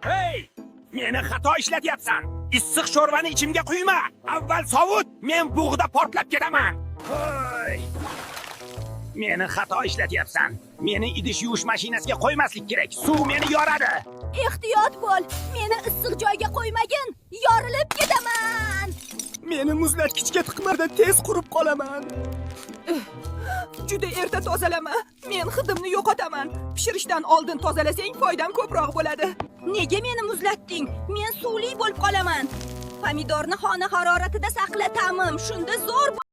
Hey! Meni xato ishlatyapsan. Issiq sho'rvani ichimga quyma. Avval sovut, men bug'da portlab ketaman. Hoy! Meni xato ishlatyapsan. Meni idish yuvish mashinasiga qo'ymaslik kerak. Suv meni yoradi. Ehtiyot bo'l, meni issiq joyga qo'ymagin, yorilib ketaman. Meni muzlatgichga tiqmada, tez qurib qolaman. Juda erta tozalama. Men hidimni yo'qotaman. Pishirishdan oldin tozalasang, foydam ko'proq bo'ladi. Nega meni muzlatding? Men suvli bo'lib qolaman. Pomidorni xona haroratida saqla, ta'mim shunda zo'r.